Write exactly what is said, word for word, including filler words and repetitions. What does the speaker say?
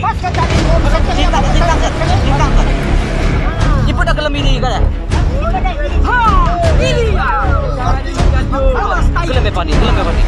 Lintang, lintang, lintang. Ipot dah keuleuem ini, kan? Ha, ini ya. Keuleuem bak ni, keuleuem bak ni.